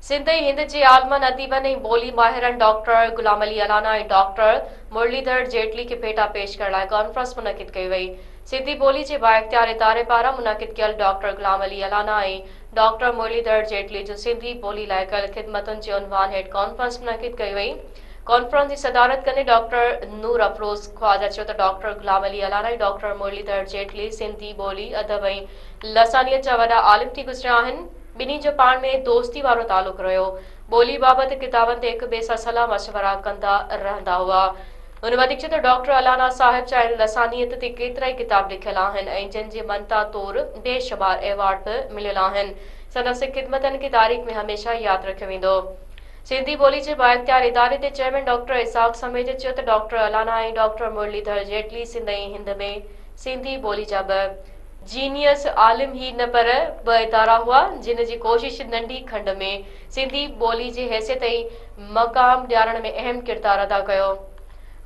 سنڌ ۽ هند جي عالمن، اديبن ۽ ٻولي ماهرن ڊاڪٽر غلام علي الانا ۽ ڊاڪٽر مرليڌر جيٽلي کي ڀيٽا پيش ڪرڻ لاء ڪانفرنس منعقد ڪئي وئي. سنڌي ٻولي جي بااختيار اداري پاران منعقد ڪيل ڊاڪٽر غلام علي الانا ۽ ڊاڪٽر مرليڌر جيٽلي جون سنڌي ٻولي لاء ڪيل خدمتن جي عنوان هيٺ ڪانفرنس منعقد ڪئي وئي. ڪانفرنس جي صدارت ڪندي ڊاڪٽر نور افروز خواجه چيو ته ڊاڪٽر غلام علي الانا ۽ ڊاڪٽر مرليڌر جيٽلي سنڌي ٻولي، ادب ۽ لسانيت جا وڏا عالم ٿي گذريا آهن. ٻنهي جو پاڻ ۾ دوستي وارو تعلق رهيو. ٻولي بابت ڪتابن تي هڪ ٻئي سان صلاح مشورا ڪندا رهندا هئا. هن وڌيڪ چيو ته ڊاڪٽر الانا صاحب جا لسانيت تي ڪيترائي ڪتاب لکيل آهن ۽ جن جي مڃتا طور بيشمار ايوارڊ به مليل آهن. سندس خدمتن کي تاريخ ۾ هميشه ياد رکيو ويندو. سنڌي ٻولي جي بااختيار اداري تي چيئرمين ڊاڪٽر اسحاق سميجو چيو ته ڊاڪٽر الانا ۽ ڊاڪٽر مرليڌر جيٽلي سنڌ ۽ هند ۾ سنڌي ٻولي جا ٻه جينيئس عالم ئي نه پر ٻه ادارا هئا جن جي ڪوشش ننڍي کنڊ ۾ سنڌي ٻولي جي حيثيت ۽ مقام ڏيارڻ ۾ اهم ڪردار ادا ڪيو.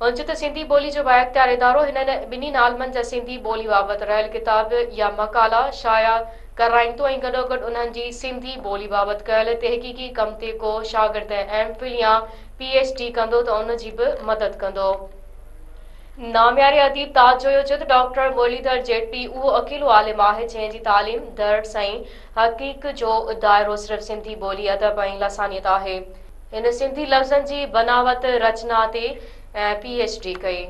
هن چيو ته سنڌي ٻولي جو بااختيار ادارو هنن ٻنهي عالمن جا سنڌي ٻولي بابت رهيل ڪتاب يا مقالا شايع ڪرائيندو ۽ گڏوگڏ انهن جي سنڌي ٻولي بابت ڪيل تحقيقي ڪم تي ڪو شاگرد ايم فل يا پي ايڇ ڊي ڪندو ته ان جي به مدد ڪندو. نامياري اديب تاج جويو چيو ته ڊاڪٽر مرليڌر جيٽلي اهو اڪيلو عالم آهي جنهن جي تعليم، درس ۽ تحقيق جو دائرو صرف سنڌي ٻولي، ادب ۽ لسانيت آهي. هن سنڌي لفظن جي بناوت، رچنا تي پي ايڇ ڊي ڪئي.